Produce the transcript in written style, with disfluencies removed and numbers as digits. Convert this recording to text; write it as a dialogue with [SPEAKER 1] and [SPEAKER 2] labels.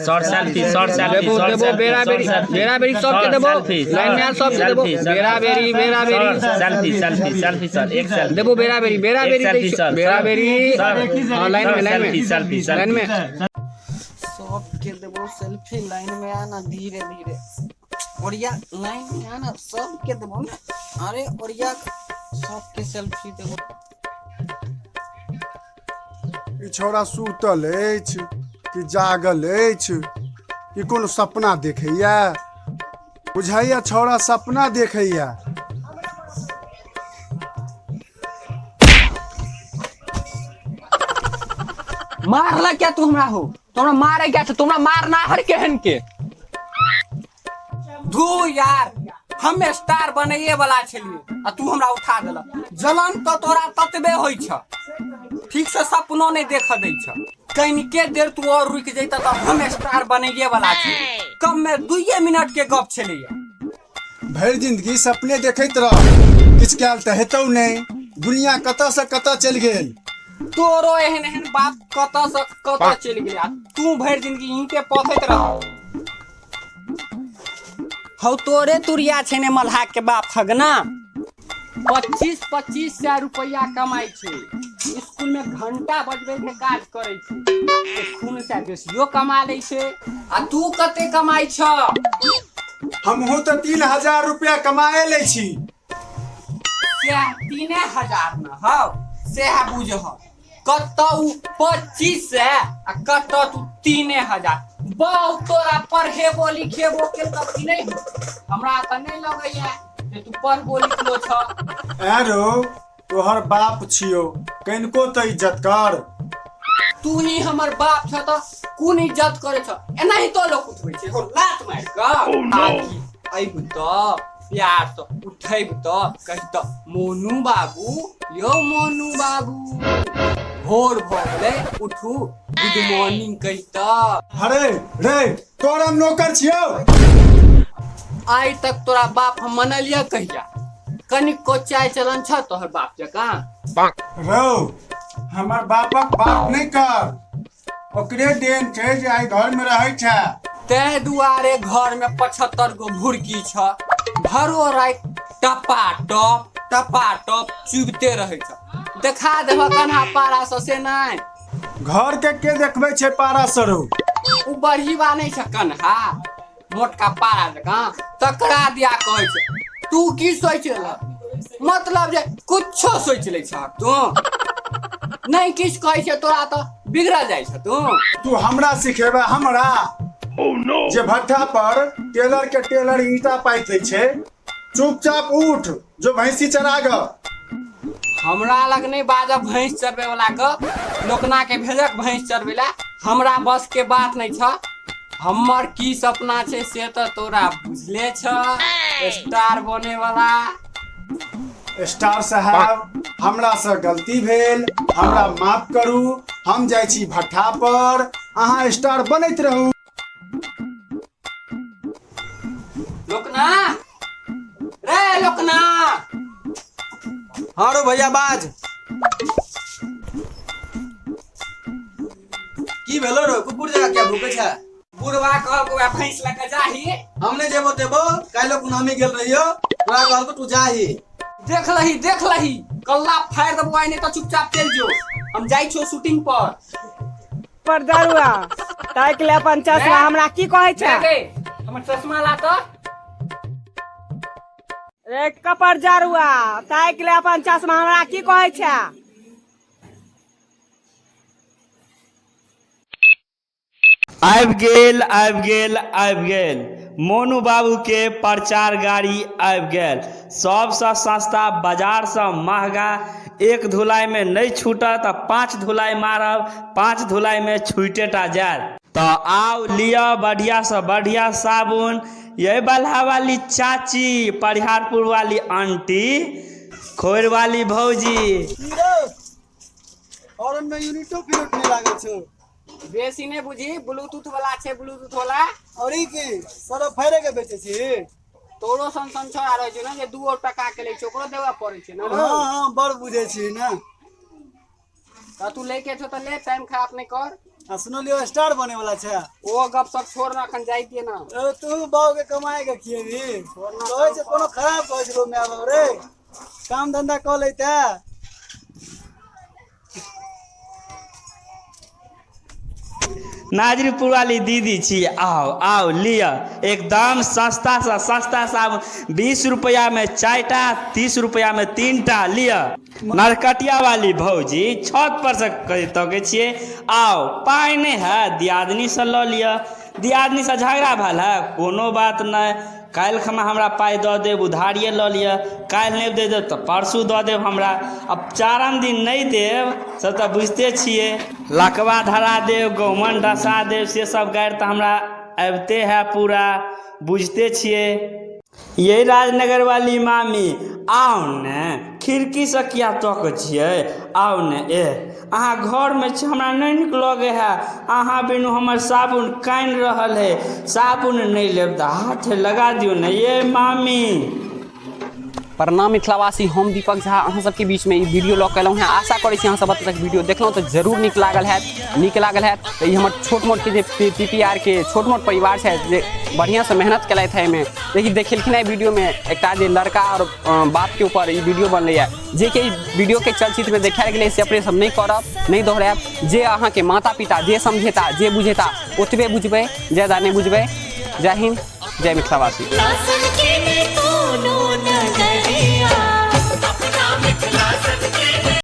[SPEAKER 1] Sir selfie, sir selfie.
[SPEAKER 2] देबो
[SPEAKER 1] sir
[SPEAKER 2] देबो
[SPEAKER 1] selfie,
[SPEAKER 2] बेरा
[SPEAKER 1] सर
[SPEAKER 2] बेरी
[SPEAKER 1] सेल्फी,
[SPEAKER 2] बेरा बेरी सबके
[SPEAKER 1] सर
[SPEAKER 2] देबो
[SPEAKER 1] सेल्फी,
[SPEAKER 2] लाइन में आ सबके
[SPEAKER 1] सर
[SPEAKER 2] देबो
[SPEAKER 1] सेल्फी,
[SPEAKER 2] बेरा बेरी बेरा बेरी
[SPEAKER 1] sir selfie, selfie, selfie sir, एक सेल्फी।
[SPEAKER 2] देबो बेरा बेरी बेरा
[SPEAKER 1] एक
[SPEAKER 2] बेरी दै
[SPEAKER 1] सेल्फी
[SPEAKER 2] छियौ,
[SPEAKER 1] सर,
[SPEAKER 2] बेरा
[SPEAKER 1] सर,
[SPEAKER 2] बेरी।
[SPEAKER 1] सर,
[SPEAKER 2] हाँ, लाइन में
[SPEAKER 1] सर,
[SPEAKER 2] लाइन में
[SPEAKER 1] सेल्फी, सेल्फी,
[SPEAKER 2] लाइन में।
[SPEAKER 3] सबके देबो सेल्फी, लाइन में आना, धीरे धीरे ओरिया, लाइन में आना, सबके देबो ना। अरे ओरिया सबके सेल्फी देबो।
[SPEAKER 4] ई छौड़ा सुतल अछि कि जागल अछि कि कोनो सपना देखैया? बुझाइया छौड़ा सपना देखैया।
[SPEAKER 3] मारला क्या तू हमरा हो? तोरा मारे क्या छौ? तोरा मारना हर केहन के धू यार, हम स्टार बनैए वाला छलिए आ तू हमरा उठा देला। जलन तो तोरा ततबे होइ छ, ठीक से सपनो नहीं देख दै छ। कनिके देर तू और रुकि जैता तऽ हम स्टार बनैए वाला छलिए। कम में 2 मिनट के गप छलैया।
[SPEAKER 4] भरि जिंदगी सपने देखैत रह, किछु कयल तऽ हेतौ नहि। दुनिया कतऽ से कतऽ चलि गेल।
[SPEAKER 3] तोरो एहन एहन बाप कतऽ से कतऽ चलि गेल आ तू भरि जिंदगी ईंटे पथैत रह। हौ तोरे तुरिया छै ने मल्हा के बाप हगना। 25-25 सए रुपैआ कमाइ छै, स्कूल में घंटा बजबै के काज करै छै, खून से बेसियो कमा लै छै। आ तू कते कमाइ छ?
[SPEAKER 4] हमहूँ तऽ 3000 रुपया कमाए लै छी।
[SPEAKER 3] सएह 3000 न हौ, सएह बुझह। कतौ 25 सए आ कतौ तू 3000। बहुत तोरा पढ़ेबो लिखेबो के तब की नहीं हो? हमरा तऽ नहीं लगैया जे तू पढ़बो लिखलो छ।
[SPEAKER 4] ऐ रौ, तोहर बाप छियौ, कनिको तऽ इज्जत कर।
[SPEAKER 3] तू ही हमर बाप छ तऽ कोन इज्जत करे छ? एनाही तो लोक उठबै छै हो लात मारि कऽ। आखि अइब तऽ प्यार से उठैब तऽ कहितऽ मोनू बाबू, यौ मोनू बाबू, भोर भऽ गेलै, उठू, गुड मॉर्निंग कहितऽ।
[SPEAKER 4] अरे रे, तोर हम नौकर छियौ।
[SPEAKER 3] आइ तक तोरा बाप हम मनलियऽ कहिया? कनिको चाय चलन छ तोहर बाप जकाँ?
[SPEAKER 4] रौ, हमर बापक बात नहि कर, ओकरे देन छै जे आइ घर में रहै छै।
[SPEAKER 3] तै दुआरे घर में 75 गो भुरकी छ, भरो राति टपा टप टपा टप चुबिते रहै छ। देखा देबह कन्हा पारा सँ से नहि?
[SPEAKER 4] घर के देखबै छै पारा सरो?
[SPEAKER 3] उ बढ़ीबा नहि छ कन्हा, मोटका पारा जकाँ, तकरा दिया कहै छै। तू की सोचि रहल? मतलब जे कुछो सोचि लै छह तू, नहि किछु कहै छै तोरा तऽ बिगड़ल जाइ छ तू।
[SPEAKER 4] तू हमरा सिखेबे हमरा? जे भट्ठा पर टेलर के टेलर ईंटा पाथि दै छै। चुपचाप उठ, जो भैंसी चरा ग।
[SPEAKER 3] हमरा लग नहि बाजब भैंस चरबै वाला गप, लोकना के भेजक भैंस चरबै ला, हमरा बस के बात नहि छ। हमर की सपना छै से तऽ तोरा बुझले छ, स्टार बने वाला।
[SPEAKER 4] स्टार साहब, हमरा से गलती भेल, हमरा माफ करू। हम जाइ छी भट्ठा पर, अहाँ स्टार बनैत रहू।
[SPEAKER 3] लोकना रे लोकना।
[SPEAKER 5] हाँ रो भैया बाज, की भेलो रो? कुकुर जकाँ किया भूकै छै?
[SPEAKER 3] बुढ़वा कहलको वएह भैंस लऽ कऽ जाही।
[SPEAKER 5] हम नहि जेबो तेबो, काल्हि कुनामी गेल रहियो, तोरा कहलको तू जाही।
[SPEAKER 3] देख लही, देख लही, कल्ला फाड़ि देबो आइ, नहि तऽ चुपचाप चलि जो, हम जाइ छियौ शूटिंग पर।
[SPEAKER 6] पर दरुआ ताकि ले अपन चश्मा, हमरा की कहै छै?
[SPEAKER 3] गे, हमर चश्मा ला तऽ।
[SPEAKER 6] रे कपर जरुआ ताकि ले अपन चश्मा, हमरा की कहै छै?
[SPEAKER 1] आबि गेल, आबि गेल, आबि गेल, मोनू बाबू के प्रचार गाड़ी आबि गेल। सबसँ सस्ता, बाजारसँ महगा, एक धुलाई में नहि छूटत आ 5 धुलाई मारब, 5 धुलाई में छूटे टा जायत। तऽ आउ लिअ बढ़िया सँ बढ़िया साबुन। ये बलहा वाली चाची, परिहारपुर वाली आंटी, खोर वाली भौजी।
[SPEAKER 5] और में यूनिटो फिरोट नहीं लागल छौ।
[SPEAKER 3] बेसी नहि बुझी, ब्लूटूथ वाला छै, ब्लूटूथ वाला।
[SPEAKER 5] और ई की सरफ फाड़े के बेचै छी?
[SPEAKER 3] तोरो सन सन छोड़ा रहै छै ने जे 2 टका के लै छै, ओकरो देबऽ पड़ै छै ने।
[SPEAKER 5] हाँ हाँ, बड़ बुझै छी ने।
[SPEAKER 3] तऽ तू लै के छौ तऽ ले, टाइम खराब नहि कर।
[SPEAKER 5] आ सुनलियो स्टार बने वाला छै।
[SPEAKER 3] ओ गप सब छोड़ ना, अखन जाय दिए ना।
[SPEAKER 5] ए, तू बाऊ के कमाए के खिएबी? कहै छै कोनो खराब कहै छै my बाप रे, काम धंधा कऽ लैते।
[SPEAKER 1] नाजरीपुर वाली दीदी छी, आओ आओ लिअ, एकदम सस्ता सा सस्ता साबुन, 20 रुपया में 4टा, 30 रुपया में 3टा लिअ। नरकटिया वाली भौजी छत पर से तकै छियै, आओ पाइ नहि है दियादनी से लऽ लिअ। दियादनी से झगड़ा भेल है, कोनो बात नहि, काल्हि खमा हमरा पाइ दऽ देब, उधारिये लऽ लिअ, काल्हि नहि दे देब तऽ परसू दऽ देब हमरा, अब 4 दिन नहि देब से तऽ बुझिते छियै, लकवा धरा देब, गहुमन डसा देब, से सब गारि तऽ हमरा आबिते है पूरा, बुझिते छियै। ये राजनगर वाली मामी आउ ने, खिड़कीसँ किया तकै छियै, आउ ने, ए अहाँ घरमे छी हमरा नहि नीक लगै है, अहाँ बिनु हमर साबुन कानि रहल है, साबुन नहि लेब तऽ हाथ लगा दियौ ने ये मामी।
[SPEAKER 3] प्रणाम मिथिलावासी, हम दीपक झा अहाँ सबके बीचमे ई वीडियो लऽ कऽ एलहुँ हेँ। आशा करै छी अहाँ सब एतऽ तक वीडियो देखलहुँ तऽ जरूर नीक लागल हैत। नीक लागल हैत तऽ ई हमर छोट Motke J P P R के छोट मोट परिवार छथि जे बढ़िआँसँ मेहनत केलथि है एहिमे, लेकिन देखेलखिन एहि वीडियोमे एकटा जे लड़का आओर बापके ऊपर ई वीडियो बनलैए, जे कि वीडियोके चलचित्रमे देखायल गेलै से अपने सब नहि करब, नहि दोहरायब। जे अहाँके माता पिता जे समझेता जे बुझेता ओतबे बुझबै, ज्यादा नहि बुझबै। जय हिन्द, जय मिथिलावासी।